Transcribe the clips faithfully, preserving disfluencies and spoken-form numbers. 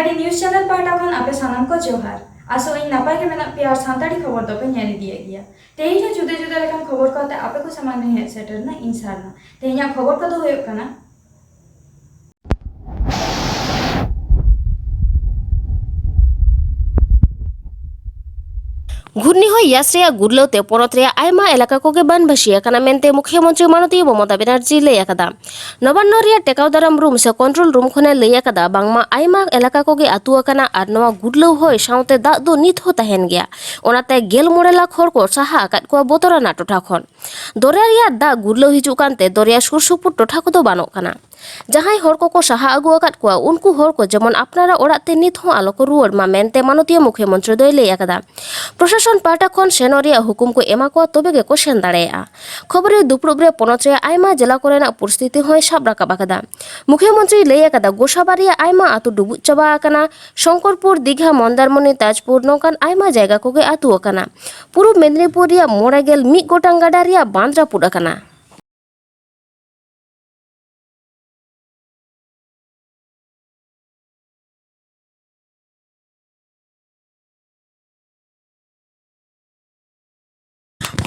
ᱟᱹᱰᱤ news channel ᱯᱟᱦᱴᱟ ᱠᱷᱚᱱ ᱟᱯᱮ ᱥᱟᱱᱟᱢ ᱠᱚ ᱡᱚᱦᱟᱨ᱾ ᱟᱥᱚᱜ ᱟᱹᱧ ᱱᱟᱯᱟᱭ ᱜᱮ ᱢᱮᱱᱟᱜ ᱯᱮᱭᱟ ᱟᱨ ᱥᱟᱱᱛᱟᱲᱤ ᱠᱷᱚᱵᱚᱨ ᱫᱚᱯᱮ ᱧᱮᱞ ᱤᱫᱤᱭᱮᱫ ᱜᱮᱭᱟ᱾ ᱛᱮᱦᱮᱧ ᱦᱚᱸ ᱡᱩᱫᱟᱹ ᱡᱩᱫᱟᱹ ᱞᱮᱠᱟᱱ ᱠᱷᱚᱵᱚᱨ ᱠᱚ ᱟᱛᱮ ᱟᱯᱮ ᱠᱚ ᱥᱟᱢᱟᱝ ᱨᱮᱧ ᱦᱮᱡ ᱥᱮᱴᱮᱨ ᱮᱱᱟ ᱤᱧ ᱥᱟᱨᱱᱟ᱾ ᱛᱮᱦᱮᱧᱟᱜ ᱠᱷᱚᱵᱚᱨ ᱠᱚᱫᱚ ᱦᱩᱭᱩᱜ ᱠᱟᱱᱟ, ᱜᱷᱩᱨᱱᱤ ᱦᱚᱭ ᱭᱟᱥ ᱨᱮᱭᱟᱜ ᱜᱩᱨᱞᱟᱹᱣ ᱛᱮ ᱯᱚᱱᱚᱛ ᱨᱮᱭᱟᱜ ᱟᱭᱢᱟ ᱮᱞᱟᱠᱟ ᱠᱚᱜᱮ ᱵᱟᱱ ᱵᱷᱟᱹᱥᱤ ᱟᱠᱟᱱᱟ ᱢᱮᱱᱛᱮ ᱢᱩᱠᱷᱭᱟᱹ ᱢᱚᱱᱛᱨᱤ ᱢᱟᱱᱚᱛᱤᱭᱟᱹ ᱢᱚᱢᱚᱛᱟ ᱵᱮᱱᱟᱨᱡᱤ ᱞᱟᱹᱭ ᱟᱠᱟᱫᱟ᱾ ᱱᱚᱵᱟᱱᱱᱚ ᱨᱮᱭᱟᱜ ᱴᱮᱠᱟᱣ ᱫᱟᱨᱟᱢ ᱨᱩᱢ ᱥᱮ ᱠᱚᱱᱴᱨᱳᱞ ᱨᱩᱢ ᱠᱷᱚᱱᱮ ᱞᱟᱹᱭ ᱟᱠᱟᱫᱟ, ᱵᱟᱝᱢᱟ ᱟᱭᱢᱟ ᱮᱞᱟᱠᱟ ᱠᱚᱜᱮ ᱟᱹᱛᱩ ᱟᱠᱟᱱᱟ ᱟᱨ ᱱᱚᱣᱟ ᱜᱩᱨᱞᱟᱹᱣ ᱦᱚᱭ ᱥᱟᱶᱛᱮ ᱫᱟᱜ ᱫᱚ ᱱᱤᱛ ᱦᱚᱸ ᱛᱟᱦᱮᱱ ᱜᱮᱭᱟ᱾ ᱚᱱᱟᱛᱮ ᱜᱮᱞ ᱢᱚᱬᱮ ᱞᱟᱠᱷ ᱦᱚᱲ ᱠᱚ ᱥᱟᱦᱟ ᱟᱠᱟᱫ ᱠᱚᱣᱟ ᱵᱚᱛᱚᱨᱟᱱᱟᱜ ᱴᱚᱴᱷᱟ ᱠᱷᱚᱱ᱾ ᱫᱚᱨᱭᱟ ᱨᱮᱭᱟᱜ ᱫᱟᱜ ᱜᱩᱨᱞᱟᱹᱣ ᱦᱤᱡᱩᱜ ᱠᱟᱱᱛᱮ ᱫᱚᱨᱭᱟ ᱥᱩᱨ ᱥᱩᱯᱩᱨ ᱴᱚᱴᱷᱟ ᱠᱚᱫᱚ ᱵᱟᱱᱚᱜ ᱠᱟᱱᱟ᱾ ᱡᱟᱦᱟᱸᱭ ᱦᱚᱲ ᱠᱚᱠᱚ ᱥᱟᱦᱟ ᱟᱹᱜᱩ ᱟᱠᱟᱫ ᱠᱚᱣᱟ, ᱩᱱᱠᱩ ᱦᱚᱲ ᱠᱚ ᱡᱮᱢᱚᱱ ᱟᱯᱱᱟᱨᱟᱜ ᱚᱲᱟᱜ ᱛᱮ ᱱᱤᱛ ᱦᱚᱸ ᱟᱞᱚ ᱠᱚ ᱨᱩᱣᱟᱹᱲ ᱢᱟ ᱢᱮᱱᱛᱮ ᱢᱟᱱᱚᱛᱤᱭᱟᱹ ᱢᱩᱠᱷᱭᱟᱹ ᱢᱚᱱᱛᱨᱤ ᱫᱚᱭ ᱞᱟᱹᱭ ᱟᱠᱟᱫᱟ᱾ ᱯᱨᱚᱥᱟᱥᱚᱱ ᱯᱟᱦᱴᱟ ᱠᱷᱚᱱ ᱥᱮᱱᱚᱜ ᱨᱮᱭᱟᱜ ᱦᱩᱠᱩᱢ ᱠᱚ ᱮᱢᱟ ᱠᱚᱣᱟ, ᱛᱚᱵᱮ ᱜᱮᱠᱚ ᱥᱮᱱ ᱫᱟᱲᱮᱭᱟᱜᱼᱟ᱾ ᱠᱷᱚᱵᱚᱨᱤᱭᱟᱹ ᱫᱩᱯᱲᱩᱵ ᱨᱮ ᱯᱚᱱᱚᱛ ᱨᱮᱭᱟᱜ ᱟᱭᱢᱟ ᱡᱮᱞᱟ ᱠᱚᱨᱮᱱᱟᱜ ᱯᱚᱨᱤᱥᱛᱷᱤᱛᱤ ᱦᱚᱸᱭ ᱥᱟᱵ ᱨᱟᱠᱟᱵ ᱟᱠᱟᱫᱟ᱾ ᱢᱩᱠᱷᱭᱟᱹ ᱢᱚᱱᱛᱨᱤᱭ ᱞᱟᱹᱭ ᱟᱠᱟᱫᱟ, ᱜᱳᱥᱟᱵᱟ ᱨᱮᱭᱟᱜ ᱟᱭᱢᱟ ᱟᱹᱛᱩ ᱰᱩᱵᱩᱡ ᱪᱟᱵᱟ ᱟᱠᱟᱱᱟ᱾ ᱥᱚᱝᱠᱚᱨᱯᱩᱨ, ᱫᱤᱜᱷᱟ, ᱢᱚᱱᱫᱟᱨᱢᱚᱱᱤ, ᱛᱟᱡᱽᱯᱩᱨ ᱱᱚᱝᱠᱟᱱ ᱟᱭᱢᱟ ᱡᱟᱭᱜᱟ ᱠᱚᱜᱮ ᱟᱹᱛᱩ ᱟᱠᱟᱱᱟ᱾ ᱯᱩᱨᱩᱵ ᱢᱮᱫᱤᱱᱤᱯᱩᱨ ᱨᱮᱭᱟᱜ ᱢᱚᱬᱮ ᱜᱮᱞ ᱢᱤᱫ ᱜᱚᱴᱟᱝ ᱜᱟᱰᱟ ᱨᱮᱭᱟᱜ ᱵᱟᱸᱫᱷ ᱨᱟᱹᱯᱩᱫ ᱟᱠᱟᱱᱟ᱾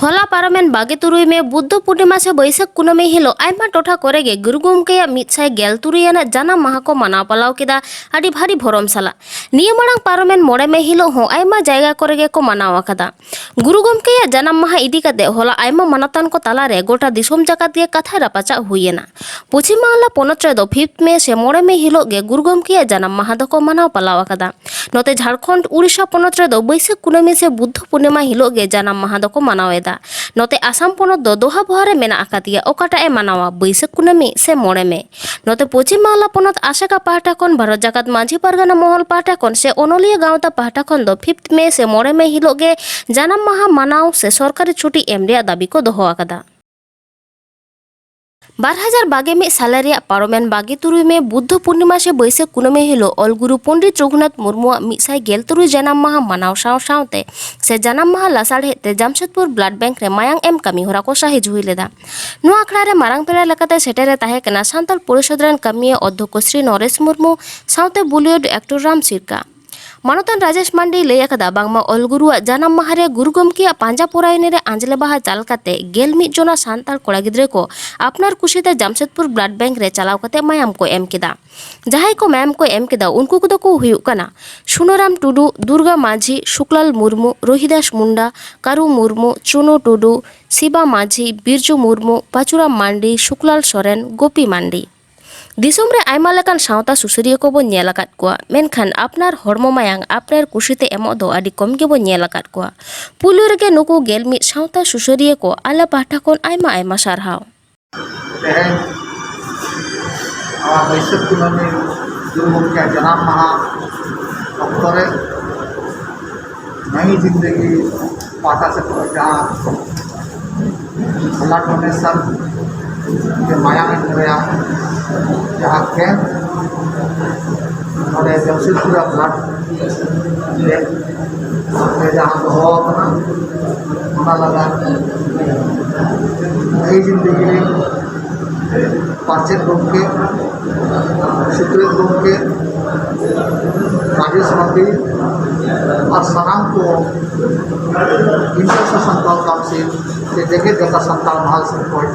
ᱦᱚᱞᱟ ᱯᱟᱨᱚᱢᱮᱱ ᱵᱟᱜᱮ ᱛᱩᱨᱩᱭ ᱢᱮ ᱵᱩᱫᱽᱫᱷᱚ ᱯᱩᱨᱱᱤᱢᱟ ᱥᱮ ᱵᱟᱹᱭᱥᱟᱹᱠᱷ ᱠᱩᱱᱟᱹᱢᱤ ᱦᱤᱞᱳᱜ ᱟᱭᱢᱟ ᱴᱚᱴᱷᱟ ᱠᱚᱨᱮ ᱜᱮ ᱜᱩᱨᱩ ᱜᱚᱢᱠᱮᱭᱟᱜ ᱢᱤᱫ ᱥᱟᱭ ᱜᱮᱞ ᱛᱩᱨᱩᱭ ᱟᱱᱟᱜ ᱡᱟᱱᱟᱢ ᱢᱟᱦᱟ ᱠᱚ ᱢᱟᱱᱟᱣ ᱯᱟᱞᱟᱣ ᱠᱮᱫᱟ ᱟᱹᱰᱤ ᱵᱷᱟᱹᱨᱤ ᱵᱷᱚᱨᱚᱢ ᱥᱟᱞᱟᱜ᱾ ᱱᱤᱭᱟᱹ ᱢᱟᱲᱟᱝ ᱯᱟᱨᱚᱢᱮᱱ ᱢᱚᱬᱮ ᱢᱮ ᱦᱤᱞᱳᱜ ᱦᱚᱸ ᱟᱭᱢᱟ ᱡᱟᱭᱜᱟ ᱠᱚᱨᱮ ᱜᱮ ᱠᱚ ᱢᱟᱱᱟᱣ ᱟᱠᱟᱫᱟ᱾ ᱜᱩᱨᱩ ᱜᱚᱢᱠᱮᱭᱟᱜ ᱡᱟᱱᱟᱢ ᱢᱟᱦᱟ ᱤᱫᱤ ᱠᱟᱛᱮ ᱦᱚᱞᱟ ᱟᱭᱢᱟ ᱢᱟᱱᱚᱛᱟᱱ ᱠᱚ ᱛᱟᱞᱟᱨᱮ ᱜᱚᱴᱟ ᱫᱤᱥᱚᱢ ᱡᱟᱠᱟᱛ ᱜᱮ ᱠᱟᱛᱷᱟ ᱨᱟᱯᱟᱪᱟᱜ ᱦᱩᱭ ᱮᱱᱟ᱾ ᱯᱚᱪᱷᱤᱢ ᱵᱟᱝᱞᱟ ᱯᱚᱱᱚᱛ ᱨᱮᱫᱚ ᱯᱷᱤᱯᱛᱷ ᱢᱮ ᱥᱮ ᱢᱚᱬᱮ ᱢᱮ ᱦᱤᱞᱳᱜ ᱜᱮ ᱜᱩᱨᱩ ᱜᱚᱢᱠᱮᱭᱟᱜ ᱡᱟᱱᱟᱢ ᱢᱟᱦᱟ ᱫᱚᱠᱚ ᱢᱟᱱᱟᱣ ᱯᱟᱞᱟᱣ ᱟᱠᱟᱫᱟ᱾ ᱱᱚᱛᱮ ᱡᱷᱟᱲᱠᱷᱚᱸᱰ, ᱩᱲᱤᱥᱥᱟ ᱯᱚᱱᱚᱛ ᱨᱮᱫᱚ ᱵᱟᱹᱭᱥᱟᱹᱠᱷ ᱠᱩᱱᱟᱹᱢᱤ ᱥᱮ ᱵᱩᱫᱽᱫᱷᱚ ᱯᱩᱨᱱᱤᱢᱟ ᱦᱤᱞᱳᱜ ᱜᱮ ᱡᱟᱱᱟᱢ ᱢᱟᱦᱟ ᱫᱚᱠᱚ ᱢᱟᱱᱟᱣ ᱮᱫᱟ᱾ ᱱᱚᱛᱮ ᱟᱥᱟᱢ ᱯᱚᱱᱚᱛ ᱫᱚ ᱫᱚᱦᱟ ᱵᱚᱦᱟ ᱨᱮ ᱢᱮᱱᱟᱜ ᱟᱠᱟᱫᱮᱭᱟ, ᱚᱠᱟᱴᱟᱜ ᱮ ᱢᱟᱱᱟᱣᱟ ᱵᱟᱹᱭᱥᱟᱹᱠᱷ ᱠᱩᱱᱟᱹᱢᱤ ᱥᱮ ᱢᱚᱬᱮ ᱢᱮ᱾ ᱱᱚᱛᱮ ᱯᱚᱪᱷᱤᱢ ᱵᱟᱝᱞᱟ ᱯᱚᱱᱚᱛ ᱟᱥᱮᱠᱟ ᱯᱟᱦᱴᱟ ᱠᱷᱚᱱ ᱵᱷᱟᱨᱚᱛ ᱡᱟᱠᱟᱛ ᱢᱟᱹᱡᱷᱤ ᱯᱟᱨᱜᱟᱱᱟ ᱢᱚᱦᱚᱞ ᱯᱟᱦᱴᱟ ᱠᱷᱚᱱ ᱥᱮ ᱚᱱᱚᱞᱤᱭᱟᱹ ᱜᱟᱶᱛᱟ ᱯᱟᱦᱴᱟ ᱠᱷᱚᱱ ᱫᱚ ᱯᱷᱤᱯᱛᱷ ᱢᱮ ᱥᱮ ᱢᱚᱬᱮ ᱢᱮ ᱦᱤᱞᱳᱜ ᱜᱮ ᱡᱟᱱᱟᱢ ᱢᱟᱦᱟ ᱢᱟᱱᱟᱣ ᱥᱮ ᱥᱚᱨᱠᱟᱨᱤ ᱪᱷᱩᱴᱤ ᱮᱢ ᱨᱮᱭᱟᱜ ᱫᱟᱹᱵᱤ ᱠᱚ ᱫᱚᱦᱚ ᱟᱠᱟᱫᱟ᱾ ᱵᱟᱨ ᱦᱟᱡᱟᱨ ᱵᱟᱜᱮ ᱢᱤᱫ ᱥᱟᱞᱮ ᱨᱮᱭᱟᱜ ᱯᱟᱨᱚᱢᱮᱱ ᱵᱟᱜᱮ ᱛᱩᱨᱩᱭ ᱢᱮ ᱵᱩᱫᱽᱫᱷᱚ ᱯᱩᱨᱱᱤᱢᱟ ᱥᱮ ᱵᱟᱹᱭᱥᱟᱹᱠᱷ ᱠᱩᱱᱟᱹᱢᱤ ᱦᱤᱞᱳᱜ ᱚᱞ ᱜᱩᱨᱩ ᱯᱚᱱᱰᱤᱛ ᱨᱚᱜᱷᱩᱱᱟᱛᱷ ᱢᱩᱨᱢᱩᱣᱟᱜ ᱢᱤᱫ ᱥᱟᱭ ᱜᱮᱞ ᱛᱩᱨᱩᱭ ᱡᱟᱱᱟᱢ ᱢᱟᱦᱟ ᱢᱟᱱᱟᱣ ᱥᱟᱶ ᱥᱟᱶᱛᱮ ᱥᱮ ᱡᱟᱱᱟᱢ ᱢᱟᱦᱟ ᱞᱟᱥᱟᱲᱦᱮᱫ ᱛᱮ ᱡᱟᱢᱥᱮᱫᱽᱯᱩᱨ ᱵᱞᱟᱰ ᱵᱮᱝᱠ ᱨᱮ ᱢᱟᱭᱟᱝ ᱮᱢ ᱠᱟᱹᱢᱤ ᱦᱚᱨᱟ ᱠᱚ ᱥᱟᱹᱦᱤᱡᱩᱦᱤ ᱞᱮᱫᱟ᱾ ᱱᱚᱣᱟ ᱟᱠᱷᱲᱟ ᱨᱮ ᱢᱟᱨᱟᱝ ᱯᱮᱲᱟ ᱞᱮᱠᱟᱛᱮ ᱥᱮᱴᱮᱨ ᱮ ᱛᱟᱦᱮᱸ ᱠᱟᱱᱟ ᱥᱟᱱᱛᱟᱲ ᱯᱚᱨᱤᱥᱚᱫᱽ ᱨᱮᱱ ᱠᱟᱹᱢᱤᱭᱟᱹ ᱚᱫᱽᱫᱷᱚᱠᱚ ᱥᱨᱤ ᱱᱚᱨᱮᱥ ᱢᱩᱨᱢᱩ ᱥᱟᱶᱛᱮ ᱵᱚᱞᱤᱣᱩᱰ ᱮᱠᱴᱚᱨ ᱨᱟᱢ ᱥᱤᱨᱠᱟ᱾ ᱢᱟᱱᱚᱛᱟᱱ ᱨᱟᱡᱮᱥ ᱢᱟᱱᱰᱤᱭ ᱞᱟᱹᱭ ᱟᱠᱟᱫᱟ, ᱵᱟᱝᱢᱟ ᱚᱞ ᱜᱩᱨᱩᱣᱟᱜ ᱡᱟᱱᱟᱢ ᱢᱟᱦᱟ ᱨᱮ ᱜᱩᱨᱩ ᱜᱚᱢᱠᱮᱭᱟᱜ ᱯᱟᱸᱡᱟ ᱯᱚᱨᱟᱭᱚᱱᱤ ᱨᱮ ᱟᱸᱡᱽᱞᱮ ᱵᱟᱦᱟ ᱪᱟᱞ ᱠᱟᱛᱮ ᱜᱮᱞ ᱢᱤᱫ ᱡᱚᱱᱟ ᱥᱟᱱᱛᱟᱲ ᱠᱚᱲᱟ ᱜᱤᱫᱽᱨᱟᱹ ᱠᱚ ᱟᱯᱱᱟᱨ ᱠᱩᱥᱤᱛᱮ ᱡᱟᱢᱥᱮᱫᱽᱯᱩᱨ ᱵᱞᱟᱰ ᱵᱮᱝᱠ ᱨᱮ ᱪᱟᱞᱟᱣ ᱠᱟᱛᱮ ᱢᱟᱭᱟᱢ ᱠᱚ ᱮᱢ ᱠᱮᱫᱟ᱾ ᱡᱟᱦᱟᱸᱭ ᱠᱚ ᱢᱟᱭᱟᱢ ᱠᱚ ᱮᱢ ᱠᱮᱫᱟ, ᱩᱱᱠᱩ ᱠᱚᱫᱚ ᱠᱚ ᱦᱩᱭᱩᱜ ᱠᱟᱱᱟ ᱥᱩᱱᱟᱹᱨᱟᱢ ᱴᱩᱰᱩ, ᱫᱩᱨᱜᱟ ᱢᱟᱹᱡᱷᱤ, ᱥᱩᱠᱞᱟᱞ ᱢᱩᱨᱢᱩ, ᱨᱳᱦᱤᱫᱟᱥ ᱢᱩᱱᱰᱟ, ᱠᱟᱨᱩ ᱢᱩᱨᱢᱩ, ᱪᱩᱱᱩ ᱴᱩᱰᱩ, ᱥᱤᱵᱟ ᱢᱟᱹᱡᱷᱤ, ᱵᱤᱨᱡᱩ ᱢᱩᱨᱢᱩ, ᱯᱟᱪᱩᱨᱟᱢ ᱢᱟᱱᱰᱤ, ᱥᱩᱠᱞᱟᱞ ᱥᱚᱨᱮᱱ, ᱜᱳᱯᱤ ᱢᱟᱱᱰᱤ᱾ ᱫᱤᱥᱚᱢ ᱨᱮ ᱟᱭᱢᱟ ᱞᱮᱠᱟᱱ ᱥᱟᱶᱛᱟ ᱥᱩᱥᱟᱹᱨᱤᱭᱟᱹ ᱠᱚᱵᱚᱱ ᱧᱮᱞ ᱟᱠᱟᱫ ᱠᱚᱣᱟ, ᱢᱮᱱᱠᱷᱟᱱ ᱟᱯᱱᱟᱨ ᱦᱚᱲᱢᱚ ᱢᱟᱭᱟᱝ ᱟᱯᱱᱟᱨ ᱠᱩᱥᱤᱛᱮ ᱮᱢᱚᱜ ᱫᱚ ᱟᱹᱰᱤ ᱠᱚᱢ ᱜᱮᱵᱚᱱ ᱧᱮᱞ ᱟᱠᱟᱫ ᱠᱚᱣᱟ᱾ ᱯᱩᱭᱞᱩ ᱨᱮᱜᱮ ᱱᱩᱠᱩ ᱜᱮᱞ ᱢᱤᱫ ᱥᱟᱶᱛᱟ ᱥᱩᱥᱟᱹᱨᱤᱭᱟᱹ ᱠᱚ ᱟᱞᱮ ᱯᱟᱦᱴᱟ ᱠᱷᱚᱱ ᱟᱭᱢᱟ ᱟᱭᱢᱟ ᱥᱟᱨᱦᱟᱣ᱾ ᱛᱮᱦᱮᱧ ᱱᱚᱣᱟ ᱵᱟᱹᱭᱥᱟᱹᱠᱷ ᱠᱩᱱᱟᱹᱢᱤ ᱜᱩᱨᱩ ᱜᱚᱢᱠᱮᱭᱟᱜ ᱡᱟᱱᱟᱢ ᱢᱟᱦᱟ ᱚᱠᱛᱚ ᱨᱮ ᱱᱟᱭᱤ ᱡᱤᱱᱫᱮᱜᱤ ᱯᱟᱦᱴᱟ ᱥᱮᱫ ᱠᱷᱚᱱ ᱡᱟᱦᱟᱸ blood donation ᱥᱮ ᱢᱟᱭᱟᱢ ᱮᱢ ᱨᱮᱭᱟᱜ ᱡᱟᱦᱟᱸ camp ᱱᱚᱰᱮ ᱡᱟᱢᱥᱮᱫᱽᱯᱩᱨ blood bank ᱨᱮ ᱡᱟᱦᱟᱸ ᱫᱚᱦᱚ ᱟᱠᱟᱱᱟ, ᱚᱱᱟ ᱞᱟᱹᱜᱤᱫ ᱱᱟᱭᱤ ᱡᱤᱱᱫᱮᱜᱤ ᱨᱮᱱ ᱯᱟᱨᱪᱮᱛ ᱜᱚᱢᱠᱮ, ᱥᱩᱛᱨᱮᱛ ᱜᱚᱢᱠᱮ, ᱨᱟᱡᱮᱥ ᱢᱟᱨᱰᱤ ᱟᱨ ᱥᱟᱱᱟᱢ ᱠᱚ International Santal Council ᱥᱮ ᱡᱮᱜᱮᱛ ᱡᱟᱠᱟᱛ ᱥᱟᱱᱛᱟᱲ ᱢᱟᱦᱟᱞ ᱥᱮᱫ ᱠᱷᱚᱱ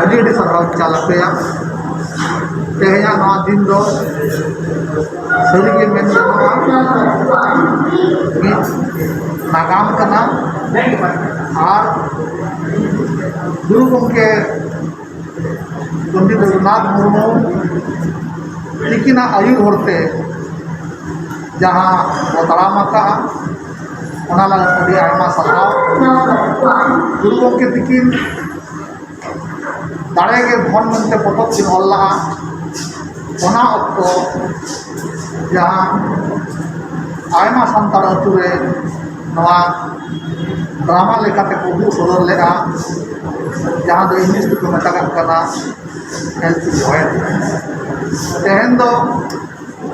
ᱟᱹᱰᱤ ᱟᱹᱰᱤ ᱥᱟᱨᱦᱟᱣ ᱪᱟᱞ ᱟᱯᱮᱭᱟ᱾ ᱛᱮᱦᱮᱧᱟᱜ ᱱᱚᱣᱟ ᱫᱤᱱ ᱫᱚ ᱥᱟᱹᱨᱤᱜᱮ ᱢᱮᱱ ᱜᱟᱱᱚᱜᱼᱟ, ᱢᱤᱫ ᱱᱟᱜᱟᱢ ᱠᱟᱱᱟ᱾ ᱟᱨ ᱜᱩᱨᱩ ᱜᱚᱢᱠᱮ ᱯᱚᱱᱰᱤᱛ ᱨᱚᱜᱷᱩᱱᱟᱛᱷ ᱢᱩᱨᱢᱩ ᱛᱤᱠᱤᱱᱟᱜ ᱟᱹᱭᱩᱨ ᱦᱚᱨᱛᱮ ᱡᱟᱦᱟᱸ ᱵᱚ ᱛᱟᱲᱟᱢ ᱟᱠᱟᱫᱼᱟ, ᱚᱱᱟ ᱞᱟᱹᱜᱤᱫ ᱟᱹᱰᱤ ᱟᱭᱢᱟ ᱥᱟᱨᱦᱟᱣ᱾ ᱜᱩᱨᱩ ᱜᱚᱢᱠᱮ ᱛᱤᱠᱤᱱ ᱫᱟᱲᱮ ᱜᱮ ᱫᱷᱚᱱ ᱢᱮᱱᱛᱮ ᱯᱚᱛᱚᱵ ᱠᱤᱱ ᱚᱞ ᱞᱟᱜᱼᱟ᱾ ᱚᱱᱟ ᱚᱠᱛᱚ ᱡᱟᱦᱟᱸ ᱟᱭᱢᱟ ᱥᱟᱱᱛᱟᱲ ᱟᱹᱛᱩ ᱨᱮ ᱱᱚᱣᱟ ᱰᱨᱟᱢᱟ ᱞᱮᱠᱟᱛᱮ ᱠᱚ ᱩᱫᱩᱜ ᱥᱚᱫᱚᱨ ᱞᱮᱫᱼᱟ, ᱡᱟᱦᱟᱸ ᱫᱚ ᱤᱝᱞᱤᱥ ᱛᱮᱠᱚ ᱢᱮᱛᱟᱜᱟᱜ ᱠᱟᱱᱟ ᱦᱮᱞᱯᱤᱝ ᱦᱳᱭᱮᱞ᱾ ᱛᱮᱦᱮᱧ ᱫᱚ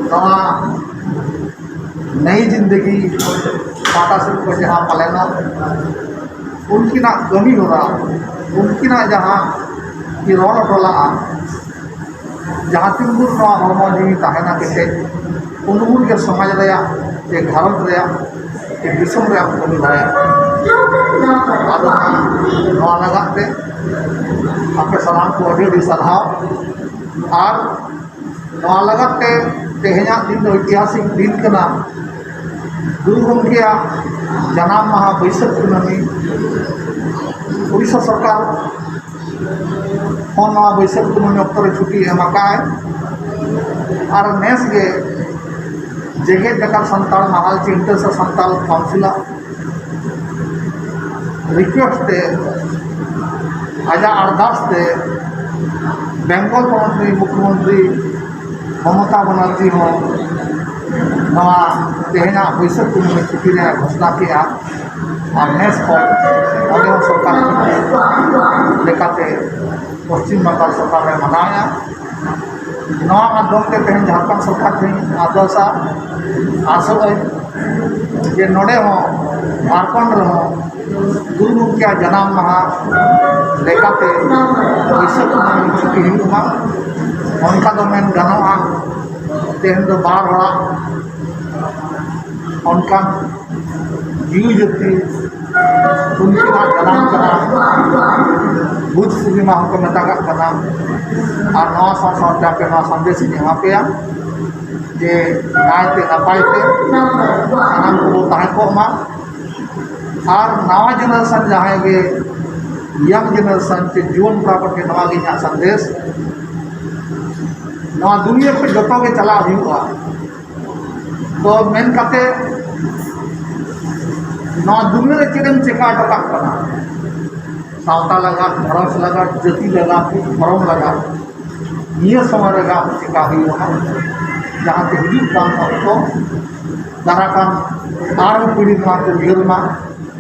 ᱱᱚᱣᱟ ᱱᱟᱭᱤ ᱡᱤᱱᱫᱮᱜᱤ ᱯᱟᱦᱴᱟ ᱥᱮᱫ ᱠᱷᱚᱱ ᱡᱟᱦᱟᱸ ᱯᱟᱞᱮᱱᱚᱜ, ᱩᱱᱠᱤᱱᱟᱜ ᱠᱟᱹᱢᱤ ᱦᱚᱨᱟ, ᱩᱱᱠᱤᱱᱟᱜ ᱡᱟᱦᱟᱸ ᱠᱤᱱ ᱨᱚᱲ ᱦᱚᱴᱚ ᱞᱟᱜᱼᱟ, ᱡᱟᱦᱟᱸ ᱛᱤᱱ ᱵᱷᱳᱨ ᱱᱚᱣᱟ ᱦᱚᱲᱢᱚ ᱡᱤᱣᱤ ᱛᱟᱦᱮᱱᱟ ᱠᱮᱴᱮᱡ, ᱩᱱ ᱵᱷᱳᱨ ᱜᱮ ᱥᱚᱢᱟᱡᱽ ᱨᱮᱭᱟᱜ, ᱥᱮ ᱜᱷᱟᱨᱚᱸᱡᱽ ᱨᱮᱭᱟᱜ, ᱥᱮ ᱫᱤᱥᱚᱢ ᱨᱮᱭᱟᱜ ᱠᱟᱹᱢᱤ ᱫᱟᱲᱮᱭᱟᱜᱼᱟ᱾ ᱟᱫᱚ ᱱᱚᱣᱟ ᱞᱟᱜᱟᱫ ᱛᱮ ᱟᱯᱮ ᱥᱟᱱᱟᱢ ᱠᱚ ᱟᱹᱰᱤ ᱟᱹᱰᱤ ᱥᱟᱨᱦᱟᱣ᱾ ᱟᱨ ᱱᱚᱣᱟ ᱞᱟᱜᱟᱫ ᱛᱮ ᱛᱮᱦᱮᱧᱟᱜ ᱫᱤᱱ ᱫᱚ ᱤᱛᱤᱦᱟᱥᱤᱠ ᱫᱤᱱ ᱠᱟᱱᱟ᱾ ᱜᱩᱨᱩ ᱜᱚᱢᱠᱮᱭᱟᱜ ᱡᱟᱱᱟᱢ ᱢᱟᱦᱟ ᱵᱟᱹᱭᱥᱟᱹᱠᱷ ᱠᱩᱱᱟᱹᱢᱤ᱾ ᱩᱲᱤᱥᱥᱟ ᱥᱚᱨᱠᱟᱨ ᱦᱚᱸ ᱱᱚᱣᱟ ᱵᱟᱹᱭᱥᱟᱹᱠᱷ ᱠᱩᱱᱟᱹᱢᱤ ᱚᱠᱛᱚ ᱨᱮ ᱪᱷᱩᱴᱤ ᱮᱢ ᱟᱠᱟᱫᱼᱟᱭ᱾ ᱟᱨ ᱱᱮᱥ ᱜᱮ ᱡᱮᱜᱮᱛ ᱡᱟᱠᱟᱛ ᱥᱟᱱᱛᱟᱲ ᱢᱟᱦᱟᱞ ᱪᱤᱱᱴᱟᱹ ᱥᱮ ᱥᱟᱱᱛᱟᱲ ᱠᱟᱣᱩᱱᱥᱤᱞᱟᱜ ᱨᱤᱠᱩᱭᱮᱥᱴ ᱛᱮ, ᱟᱡᱟᱜ ᱟᱨᱫᱟᱥ ᱛᱮ ᱵᱮᱝᱜᱚᱞ ᱯᱚᱱᱚᱛ ᱨᱤᱱ ᱢᱩᱠᱷᱭᱚᱢᱚᱱᱛᱨᱤ ᱢᱚᱢᱚᱛᱟ ᱵᱟᱱᱟᱨᱡᱤ ᱦᱚᱸ ᱱᱚᱣᱟ ᱛᱮᱦᱮᱧᱟᱜ ᱵᱟᱹᱭᱥᱟᱹᱠᱷ ᱠᱩᱱᱟᱹᱢᱤ ᱪᱷᱩᱴᱤ ᱨᱮ ᱜᱷᱳᱥᱚᱱᱟ ᱠᱮᱫᱼᱟ᱾ ᱟᱨ ᱱᱮᱥ ᱠᱷᱚᱱ ᱚᱸᱰᱮ ᱦᱚᱸ ᱥᱚᱨᱠᱟᱨ ᱪᱷᱩᱴᱤ ᱞᱮᱠᱟᱛᱮ ᱯᱚᱥᱪᱤᱢ ᱵᱟᱝᱜᱟᱞ ᱥᱚᱨᱠᱟᱨ ᱮ ᱢᱟᱱᱟᱣᱮᱫᱼᱟ᱾ ᱱᱚᱣᱟ ᱢᱟᱫᱽᱫᱷᱚᱢ ᱛᱮ ᱛᱮᱦᱮᱧ ᱡᱷᱟᱲᱠᱷᱚᱸᱰ ᱥᱚᱨᱠᱟᱨ ᱴᱷᱮᱱ ᱟᱨᱫᱟᱥᱟ, ᱟᱥᱚᱜ ᱟᱹᱧ ᱡᱮ ᱱᱚᱰᱮ ᱦᱚᱸ ᱡᱷᱟᱲᱠᱷᱚᱸᱰ ᱨᱮᱦᱚᱸ ᱜᱩᱨᱩ ᱜᱚᱢᱠᱮᱭᱟᱜ ᱡᱟᱱᱟᱢ ᱢᱟᱦᱟ ᱞᱮᱠᱟᱛᱮ ᱵᱟᱹᱭᱥᱟᱹᱠᱷ ᱠᱩᱱᱟᱹᱢᱤ ᱪᱷᱩᱴᱤ ᱦᱩᱭᱩᱜ ᱢᱟ᱾ ᱚᱱᱠᱟ ᱫᱚ ᱢᱮᱱ ᱜᱟᱱᱚᱜᱼᱟ, ᱛᱮᱦᱮᱧ ᱫᱚ ᱵᱟᱨ ᱦᱚᱲᱟᱜ ᱚᱱᱠᱟᱱ ᱡᱤᱣᱤ ᱡᱟᱹᱛᱤ ᱩᱱᱠᱤᱱᱟᱜ ᱡᱟᱱᱟᱢ ᱠᱟᱱᱟ, ᱵᱩᱫᱷ ᱯᱩᱨᱱᱤᱢᱟ ᱦᱚᱸᱠᱚ ᱢᱮᱛᱟᱜᱟᱜ ᱠᱟᱱᱟ᱾ ᱟᱨ ᱱᱚᱣᱟ ᱥᱟᱶ ᱥᱟᱶᱛᱮ ᱟᱯᱮ ᱱᱚᱣᱟ ᱥᱟᱸᱫᱮᱥ ᱤᱧ ᱮᱢᱟ ᱯᱮᱭᱟ ᱡᱮ ᱱᱟᱭᱛᱮ ᱱᱟᱯᱟᱭ ᱛᱮ ᱥᱟᱱᱟᱢ ᱠᱚᱵᱚ ᱛᱟᱦᱮᱸ ᱠᱚᱜ ᱢᱟ᱾ ᱟᱨ ᱱᱟᱣᱟ ᱡᱮᱱᱟᱨᱮᱥᱚᱱ ᱡᱟᱦᱟᱸᱭ ᱜᱮ ᱤᱭᱟᱝ ᱡᱮᱱᱟᱨᱮᱥᱚᱱ ᱪᱮ ᱡᱩᱣᱟᱹᱱ ᱠᱚᱲᱟ ᱠᱚᱴᱷᱮᱱ ᱱᱚᱣᱟ ᱜᱮ ᱤᱧᱟᱹᱜ ᱥᱟᱸᱫᱮᱥ, ᱱᱚᱣᱟ ᱫᱩᱱᱤᱭᱟᱹ ᱠᱷᱚᱱ ᱡᱚᱛᱚ ᱜᱮ ᱪᱟᱞᱟᱜ ᱦᱩᱭᱩᱜᱼᱟ᱾ ᱛᱚ ᱢᱮᱱ ᱠᱟᱛᱮ ᱱᱚᱣᱟ ᱫᱩᱱᱤᱭᱟᱹ ᱨᱮ ᱪᱮᱫ ᱮᱢ ᱪᱮᱠᱟ ᱦᱚᱴᱚ ᱠᱟᱜ ᱠᱟᱱᱟ? ᱥᱟᱶᱛᱟ ᱞᱟᱜᱟᱫ, ᱜᱷᱟᱨᱚᱸᱡᱽ ᱞᱟᱜᱟᱫ, ᱡᱟᱹᱛᱤ ᱞᱟᱜᱟᱫ, ᱫᱷᱚᱨᱚᱢ ᱞᱟᱜᱟᱫ, ᱱᱤᱭᱟᱹ ᱥᱚᱢᱚᱭ ᱨᱮ ᱟᱵᱚ ᱪᱮᱠᱟ ᱦᱩᱭᱩᱜᱼᱟ, ᱡᱟᱦᱟᱸᱛᱮ ᱦᱤᱡᱩᱜ ᱠᱟᱱ ᱚᱠᱛᱚ ᱫᱟᱨᱟ ᱠᱟᱱ ᱟᱨᱦᱚᱸ ᱯᱤᱲᱦᱤ ᱱᱚᱣᱟ ᱠᱚ ᱩᱭᱦᱟᱹᱨ ᱢᱟ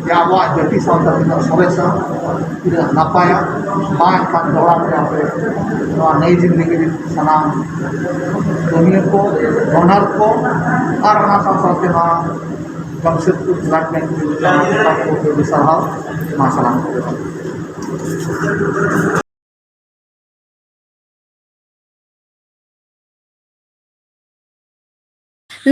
ᱡᱮ ᱟᱵᱚᱣᱟᱜ ᱡᱟᱹᱛᱤ ᱥᱟᱶᱛᱟ ᱛᱤᱱᱟᱹᱜ ᱥᱚᱨᱮᱥᱟ, ᱛᱤᱱᱟᱹᱜ ᱱᱟᱯᱟᱭᱟ᱾ ᱢᱟ ᱮᱱᱠᱷᱟᱱ ᱫᱚᱦᱲᱟ ᱛᱮ ᱟᱯᱮ ᱱᱚᱣᱟ ᱱᱟᱹᱭ ᱡᱤᱱᱫᱮᱜᱤ ᱨᱤᱱ ᱥᱟᱱᱟᱢ ᱠᱟᱹᱢᱤᱭᱟᱹ ᱠᱚ, ᱰᱚᱱᱟᱨ ᱠᱚ ᱟᱨ ᱚᱱᱟ ᱥᱟᱶ ᱥᱟᱶᱛᱮ ᱱᱚᱣᱟ ᱡᱟᱢᱥᱮᱫᱽᱯᱩᱨ ᱵᱞᱟᱰ ᱵᱮᱝᱠ ᱨᱤᱱ ᱥᱟᱱᱟᱢ ᱥᱴᱟᱯᱷ ᱠᱚ ᱟᱹᱰᱤ ᱥᱟᱨᱦᱟᱣ᱾ ᱢᱟ ᱥᱟᱱᱟᱢ ᱠᱚᱜᱮ᱾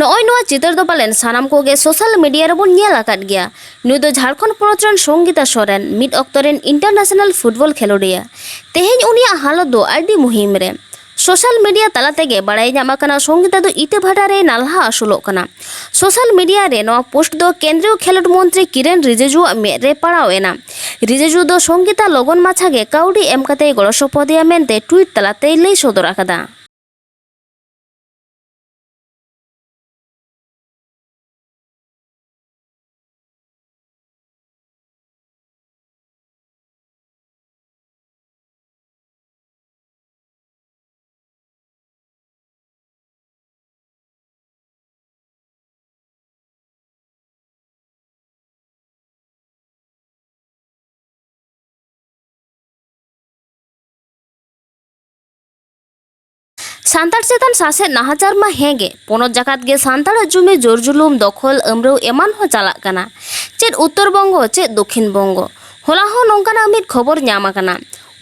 ᱱᱚᱜᱼᱚᱭ ᱱᱚᱣᱟ ᱪᱤᱛᱟᱹᱨ ᱫᱚ ᱯᱟᱞᱮᱱ ᱥᱟᱱᱟᱢ ᱠᱚᱜᱮ social media ᱨᱮᱵᱚᱱ ᱧᱮᱞ ᱟᱠᱟᱫ ᱜᱮᱭᱟ᱾ ᱱᱩᱭ ᱫᱚ ᱡᱷᱟᱲᱠᱷᱚᱸᱰ ᱯᱚᱱᱚᱛ ᱨᱮᱱ ᱥᱚᱝᱜᱤᱛᱟ ᱥᱚᱨᱮᱱ, ᱢᱤᱫ ᱚᱠᱛᱚ ᱨᱮᱱ international football ᱠᱷᱮᱞᱳᱰᱤᱭᱟᱹ᱾ ᱛᱮᱦᱮᱧ ᱩᱱᱤᱭᱟᱜ ᱦᱟᱞᱚᱛ ᱫᱚ ᱟᱹᱰᱤ ᱢᱩᱦᱤᱢ ᱨᱮ᱾ Social media ᱛᱟᱞᱟ ᱛᱮᱜᱮ ᱵᱟᱲᱟᱭ ᱧᱟᱢ ᱟᱠᱟᱱᱟ, ᱥᱚᱝᱜᱤᱛᱟ ᱫᱚ ᱤᱴᱟᱹ ᱵᱷᱟᱴᱟ ᱨᱮᱭ ᱱᱟᱞᱦᱟ ᱟᱹᱥᱩᱞᱚᱜ ᱠᱟᱱᱟ᱾ Social media ᱨᱮ ᱱᱚᱣᱟ post ᱫᱚ ᱠᱮᱱᱫᱨᱤᱭᱚ ᱠᱷᱮᱞᱳᱰ ᱢᱚᱱᱛᱨᱤ ᱠᱤᱨᱮᱱ ᱨᱤᱡᱤᱡᱩᱣᱟᱜ ᱢᱮᱫ ᱨᱮ ᱯᱟᱲᱟᱣ ᱮᱱᱟ᱾ ᱨᱤᱡᱤᱡᱩ ᱫᱚ ᱥᱚᱝᱜᱤᱛᱟ ᱞᱚᱜᱚᱱ ᱢᱟᱪᱷᱟ ᱜᱮ ᱠᱟᱹᱣᱰᱤ ᱮᱢ ᱠᱟᱛᱮᱭ ᱜᱚᱲᱚ ᱥᱚᱯᱚᱦᱚᱫᱮᱭᱟ ᱢᱮᱱᱛᱮ tweet ᱛᱟᱞᱟᱛᱮᱭ ᱞᱟᱹᱭ ᱥᱚᱫᱚᱨ ᱟᱠᱟᱫᱟ᱾ ᱥᱟᱱᱛᱟᱲ ᱪᱮᱛᱟᱱ ᱥᱟᱥᱮᱛ ᱱᱟᱦᱟᱪᱟᱨ ᱢᱟ ᱦᱮᱸ ᱜᱮ, ᱯᱚᱱᱚᱛ ᱡᱟᱠᱟᱛ ᱜᱮ ᱥᱟᱱᱛᱟᱲᱟᱜ ᱡᱩᱢᱤ ᱡᱳᱨ ᱡᱩᱞᱩᱢ, ᱫᱚᱠᱷᱚᱞ, ᱟᱹᱢᱨᱟᱹᱣ ᱮᱢᱟᱱ ᱦᱚᱸ ᱪᱟᱞᱟᱜ ᱠᱟᱱᱟ᱾ ᱪᱮᱫ ᱩᱛᱛᱚᱨ ᱵᱚᱝᱜᱚ, ᱪᱮᱫ ᱫᱚᱠᱷᱤᱱ ᱵᱚᱝᱜᱚ᱾ ᱦᱚᱞᱟ ᱦᱚᱸ ᱱᱚᱝᱠᱟᱱᱟᱜ ᱢᱤᱫ ᱠᱷᱚᱵᱚᱨ ᱧᱟᱢ ᱟᱠᱟᱱᱟ᱾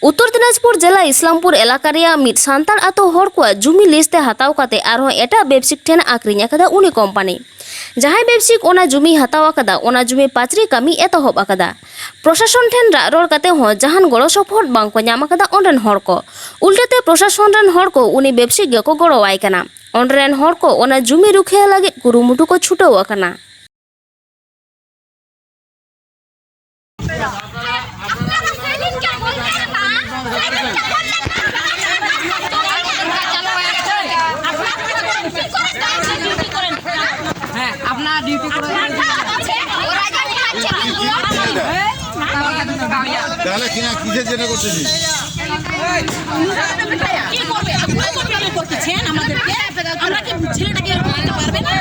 ᱩᱛᱛᱚᱨ ᱫᱤᱱᱟᱡᱽᱯᱩᱨ ᱡᱮᱞᱟ ᱤᱥᱞᱟᱢᱯᱩᱨ ᱮᱞᱟᱠᱟ ᱨᱮᱭᱟᱜ ᱢᱤᱫ ᱥᱟᱱᱛᱟᱲ ᱟᱛᱳ ᱦᱚᱲ ᱠᱚᱣᱟᱜ ᱡᱩᱢᱤ lease ᱛᱮ ᱦᱟᱛᱟᱣ ᱠᱟᱛᱮ ᱟᱨᱦᱚᱸ ᱮᱴᱟᱜ ᱵᱮᱵᱽᱥᱤᱠ ᱴᱷᱮᱱ ᱟᱠᱷᱨᱤᱧ ᱟᱠᱟᱫᱟ ᱩᱱᱤ ᱠᱚᱢᱯᱟᱱᱤ᱾ ᱡᱟᱦᱟᱸᱭ ᱵᱮᱵᱽᱥᱤᱠ ᱚᱱᱟ ᱡᱩᱢᱤ ᱦᱟᱛᱟᱣ ᱟᱠᱟᱫᱟ, ᱚᱱᱟ ᱡᱩᱢᱤ ᱯᱟᱹᱪᱨᱤ ᱠᱟᱹᱢᱤ ᱮᱛᱚᱦᱚᱵ ᱟᱠᱟᱫᱟ᱾ ᱯᱨᱚᱥᱟᱥᱚᱱ ᱴᱷᱮᱱ ᱨᱟᱜ ᱨᱚᱲ ᱠᱟᱛᱮ ᱦᱚᱸ ᱡᱟᱦᱟᱱ ᱜᱚᱲᱚ ᱥᱚᱯᱚᱦᱚᱫ ᱵᱟᱝ ᱠᱚ ᱧᱟᱢ ᱟᱠᱟᱫᱟ ᱚᱸᱰᱮᱱ ᱦᱚᱲ ᱠᱚ᱾ ᱩᱞᱴᱟᱹ ᱛᱮ ᱯᱨᱚᱥᱟᱥᱚᱱ ᱨᱮᱱ ᱦᱚᱲ ᱠᱚ ᱩᱱᱤ ᱵᱮᱵᱽᱥᱤᱠ ᱜᱮᱠᱚ ᱜᱚᱲᱚᱣᱟᱭ ᱠᱟᱱᱟ᱾ ᱚᱸᱰᱮ ᱨᱮᱱ ᱦᱚᱲ ᱠᱚ ᱚᱱᱟ ᱡᱩᱢᱤ ᱨᱩᱠᱷᱤᱭᱟᱹ ᱞᱟᱹᱜᱤᱫ ᱠᱩᱨᱩᱢᱩᱴᱩ ᱠᱚ ᱪᱷᱩᱴᱟᱹᱣ ᱟᱠᱟᱱᱟ᱾ হ্যাঁ, আপনার ডিউটি করে। তাহলে কিনা কিসের জন্য করতেছি? কি করবে? আপনি করবেন করতেছেন আমাদেরকে? আমরা কি ছেলেটাকে এরকম করতে পারবে না?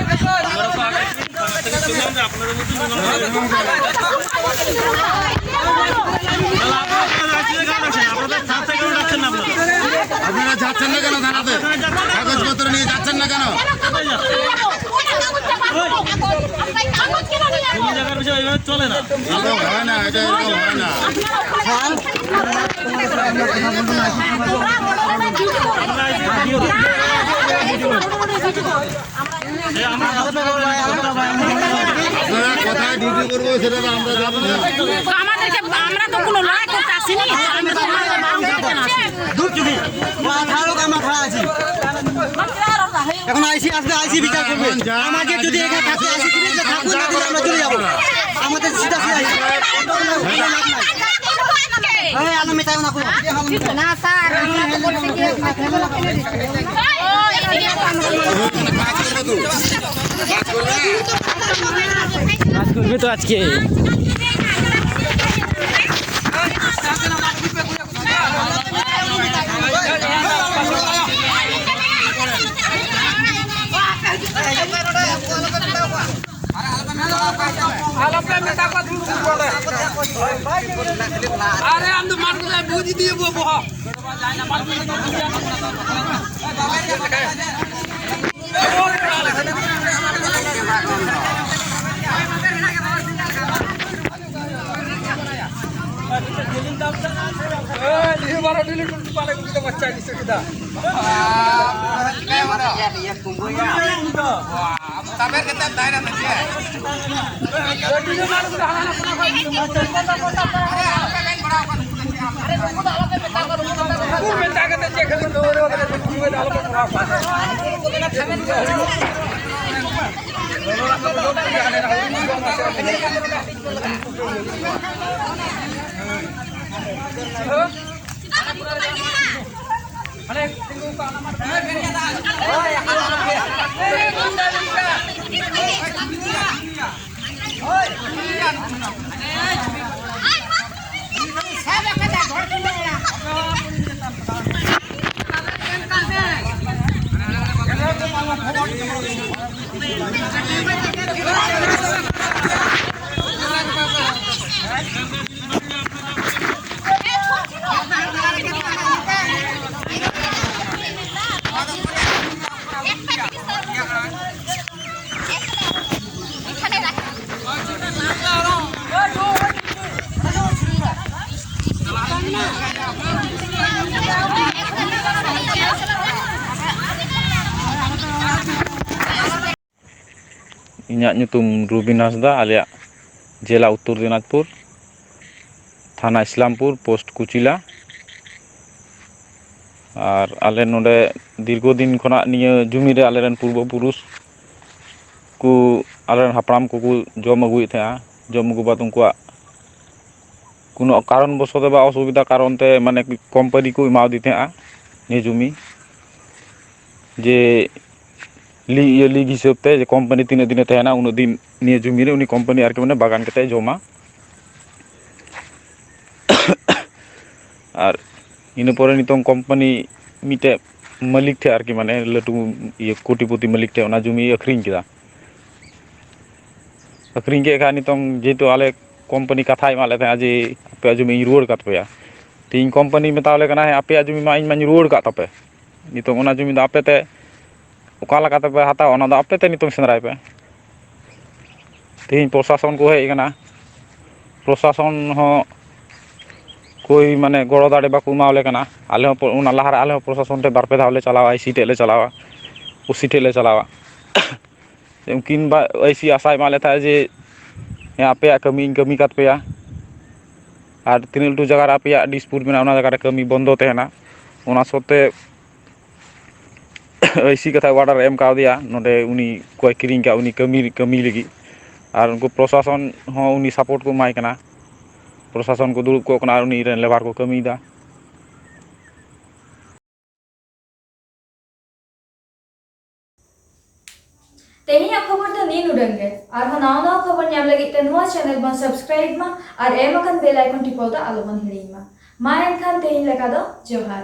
আপনারা যাচ্ছেন না কেন থানাতে? কাগজপত্র নিয়ে যাচ্ছেন না কেন? চলে না। হয় না, এটা এরকম হয় না। কোথায় ডিউটি করবো সেটা তো আমরা জানি না। তো আমাদেরকে, আমরা তো কোনো লড়াই করতে আসিনি। আমরা তো মারতে মারতে কেন আসি? দূর চুদি। আঠারো লোক আমরা খাড়া আছি। এখন আইসি আসবে, আইসি বিচার করবে। আমাদের যদি এখানে থাকতে আইসি যদি থাকবো না দিলে আমরা চলে যাবো। আমাদের সিধা সিধা আইসি। হ্যাঁ, আলম মেটাও না কোনো। না স্যার। কাজ করবে তো আজকে। আরে আমি তো মারবো না, বুঝি দিয়ে বলবো। ᱤᱧᱟᱹᱜ ᱧᱩᱛᱩᱢ ᱨᱩᱵᱤᱱ ᱦᱟᱸᱥᱫᱟ, ᱟᱞᱮᱭᱟᱜ ᱡᱮᱞᱟ ᱩᱛᱛᱚᱨ ᱫᱤᱱᱟᱡᱽᱯᱩᱨ, ᱛᱷᱟᱱᱟ ᱤᱥᱞᱟᱢᱯᱩᱨ, ᱯᱳᱥᱴ ᱠᱩᱪᱤᱞᱟ᱾ ᱟᱨ ᱟᱞᱮ ᱱᱚᱰᱮ ᱫᱤᱨᱜᱷᱚ ᱫᱤᱱ ᱠᱷᱚᱱᱟᱜ ᱱᱤᱭᱟᱹ ᱡᱩᱢᱤ ᱨᱮ ᱟᱞᱮᱨᱮᱱ ᱯᱩᱨᱵᱚ ᱯᱩᱨᱩᱥ ᱠᱚ, ᱟᱞᱮᱨᱮᱱ ᱦᱟᱯᱲᱟᱢ ᱠᱚᱠᱚ ᱡᱚᱢ ᱟᱹᱜᱩᱭᱮᱫ ᱛᱟᱦᱮᱸᱜᱼᱟ᱾ ᱡᱚᱢ ᱟᱹᱜᱩ ᱵᱟᱫ ᱩᱱᱠᱩᱣᱟᱜ ᱠᱳᱱᱳ ᱠᱟᱨᱚᱱ ᱵᱚᱥᱚᱛ ᱵᱟ ᱚᱥᱩᱵᱤᱫᱷᱟ ᱠᱟᱨᱚᱱ ᱛᱮ, ᱢᱟᱱᱮ, ᱠᱳᱢᱯᱟᱱᱤ ᱠᱚ ᱮᱢᱟᱣᱟᱫᱮ ᱛᱟᱦᱮᱸᱜᱼᱟ ᱱᱤᱭᱟᱹ ᱡᱩᱢᱤ, ᱡᱮ ᱞᱤ-, ᱤᱭᱟᱹ, ᱞᱤᱡᱽ ᱦᱤᱥᱟᱹᱵ ᱛᱮ, ᱡᱮ ᱠᱳᱢᱯᱟᱱᱤ ᱛᱤᱱᱟᱹᱜ ᱫᱤᱱᱮ ᱛᱟᱦᱮᱱᱟ, ᱩᱱᱟᱹᱜ ᱫᱤᱱ ᱱᱤᱭᱟᱹ ᱡᱩᱢᱤ ᱨᱮ ᱩᱱᱤ ᱠᱳᱢᱯᱟᱱᱤ ᱟᱨᱠᱤ, ᱢᱟᱱᱮ, ᱵᱟᱜᱟᱱ ᱠᱟᱛᱮ ᱡᱚᱢᱟ᱾ ᱟᱨ ᱤᱱᱟᱹ ᱯᱚᱨᱮ ᱱᱤᱛᱚᱝ ᱠᱳᱢᱯᱟᱱᱤ ᱢᱤᱫᱴᱮᱡ ᱢᱟᱹᱞᱤᱠ ᱴᱷᱮᱱ ᱟᱨᱠᱤ, ᱢᱟᱱᱮ, ᱞᱟᱹᱴᱩ, ᱤᱭᱟᱹ, ᱠᱳᱴᱤᱯᱚᱛᱤ ᱢᱟᱹᱞᱤᱠ ᱴᱷᱮᱱ ᱚᱱᱟ ᱡᱩᱢᱤ ᱟᱹᱠᱷᱨᱤᱧ ᱠᱮᱫᱟ᱾ ᱟᱹᱠᱷᱨᱤᱧ ᱠᱮᱫ ᱠᱷᱟᱱ ᱱᱤᱛᱚᱝ ᱡᱮᱦᱮᱛᱩ ᱟᱞᱮ ᱠᱳᱢᱯᱟᱱᱤ ᱠᱟᱛᱷᱟᱭ ᱮᱢᱟᱜ ᱞᱮ ᱛᱟᱦᱮᱸᱫ ᱡᱮ ᱟᱯᱮᱭᱟᱜ ᱡᱩᱢᱤ ᱤᱧ ᱨᱩᱣᱟᱹᱲ ᱠᱟᱫ ᱯᱮᱭᱟ᱾ ᱛᱮᱦᱮᱧ ᱠᱳᱢᱯᱟᱱᱤ ᱢᱮᱛᱟᱣ ᱞᱮ ᱠᱟᱱᱟ, "ᱦᱮᱸ, ᱟᱯᱮᱭᱟᱜ ᱡᱩᱢᱤ ᱢᱟ ᱤᱧ ᱢᱟᱧ ᱨᱩᱣᱟᱹᱲ ᱠᱟᱫ ᱛᱟᱯᱮ, ᱱᱤᱛᱚᱝ ᱚᱱᱟ ᱡᱩᱢᱤ ᱫᱚ ᱟᱯᱮ ᱛᱮ ᱚᱠᱟ ᱞᱮᱠᱟ ᱛᱮᱯᱮ ᱦᱟᱛᱟᱣᱟ, ᱚᱱᱟ ᱫᱚ ᱟᱯᱮ ᱛᱮ ᱱᱤᱛᱚᱝ ᱥᱮᱸᱫᱽᱨᱟᱭ ᱯᱮ᱾" ᱛᱮᱦᱮᱧ ᱯᱨᱚᱥᱟᱥᱚᱱ ᱠᱚ ᱦᱮᱡ ᱟᱠᱟᱱᱟ, ᱯᱨᱚᱥᱟᱥᱚᱱ ᱦᱚᱸ ᱠᱚᱭ, ᱢᱟᱱᱮ, ᱜᱚᱲᱚ ᱫᱟᱲᱮ ᱵᱟᱠᱚ ᱮᱢᱟᱣ ᱞᱮ ᱠᱟᱱᱟ᱾ ᱟᱞᱮ ᱦᱚᱸ ᱯᱚ-, ᱚᱱᱟ ᱞᱟᱦᱟᱨᱮ ᱟᱞᱮ ᱦᱚᱸ ᱯᱨᱚᱥᱟᱥᱚᱱ ᱴᱷᱮᱱ ᱵᱟᱨ ᱯᱮ ᱫᱷᱟᱣ ᱞᱮ ᱪᱟᱞᱟᱣᱟ, ᱟᱭ ᱥᱤ ᱴᱷᱮᱱ ᱞᱮ ᱪᱟᱞᱟᱣᱟ, ᱳ ᱥᱤ ᱴᱷᱮᱱ ᱞᱮ ᱪᱟᱞᱟᱣᱟ᱾ ᱩᱱᱠᱤᱱ ᱵᱟ ᱟᱭ ᱥᱤ ᱟᱥᱟᱭ ᱮᱢᱟᱜ ᱞᱮ ᱛᱟᱦᱮᱸᱫ ᱡᱮ, "ᱦᱮᱸ, ᱟᱯᱮᱭᱟᱜ ᱠᱟᱹᱢᱤ ᱤᱧ ᱠᱟᱹᱢᱤ ᱠᱟᱫ ᱯᱮᱭᱟ, ᱟᱨ ᱛᱤᱱᱟᱹᱜ ᱞᱟᱹᱴᱩ ᱡᱟᱭᱜᱟ ᱨᱮ ᱟᱯᱮᱭᱟᱜ ᱰᱤᱥᱯᱩᱴ ᱢᱮᱱᱟᱜᱼᱟ, ᱚᱱᱟ ᱡᱟᱭᱜᱟ ᱨᱮ ᱠᱟᱹᱢᱤ ᱵᱚᱱᱫᱚ ᱛᱟᱦᱮᱱᱟ᱾" ᱚᱱᱟ ᱥᱚᱛᱛᱮ ᱟᱭ ᱥᱤ ᱠᱟᱛᱷᱟ ᱚᱰᱟᱨ ᱮ ᱮᱢ ᱠᱟᱣᱫᱮᱭᱟ, ᱱᱚᱰᱮ ᱩᱱᱤ ᱠᱚᱭ ᱠᱤᱨᱤᱧ ᱠᱟᱜ, ᱩᱱᱤ ᱠᱟᱹᱢᱤ, ᱠᱟᱹᱢᱤ ᱞᱟᱹᱜᱤᱫ᱾ ᱟᱨ ᱩᱱᱠᱩ ᱯᱨᱚᱥᱟᱥᱚᱱ ᱦᱚᱸ ᱩᱱᱤ ᱥᱟᱯᱳᱨᱴ ᱠᱚ ᱮᱢᱟᱭ ᱠᱟᱱᱟ᱾ ᱯᱨᱚᱥᱟᱥᱚᱱ ᱠᱚ ᱫᱩᱲᱩᱵ ᱠᱚᱜ ᱠᱟᱱᱟ ᱟᱨ ᱩᱱᱤ ᱨᱮᱱ ᱞᱮᱵᱟᱨ ᱠᱚ ᱠᱟᱹᱢᱤᱭᱮᱫᱟ᱾ ᱛᱮᱦᱮᱧᱟᱜ ᱠᱷᱚᱵᱚᱨ ᱫᱚ ᱱᱤᱭᱟᱹ ᱩᱰᱟᱹᱝ ᱜᱮ᱾ ᱟᱨᱦᱚᱸ ᱱᱟᱣᱟ ᱱᱟᱣᱟ ᱠᱷᱚᱵᱚᱨ ᱧᱟᱢ ᱞᱟᱹᱜᱤᱫ ᱛᱮ ᱱᱚᱣᱟ ᱪᱮᱱᱮᱞ ᱵᱚᱱ ᱥᱟᱵᱥᱠᱨᱟᱭᱤᱵ ᱢᱟ ᱟᱨ ᱮᱢ ᱟᱠᱟᱱ ᱵᱮᱞ ᱟᱭᱠᱚᱱ ᱴᱤᱯᱟᱹᱣ ᱫᱚ ᱟᱞᱚ ᱵᱚᱱ ᱦᱤᱲᱤᱧ ᱢᱟ᱾ ᱢᱟ ᱮᱱᱠᱷᱟᱱ ᱛᱮᱦᱮᱧ ᱞᱮᱠᱟ ᱫᱚ ᱡᱚᱦᱟᱨ᱾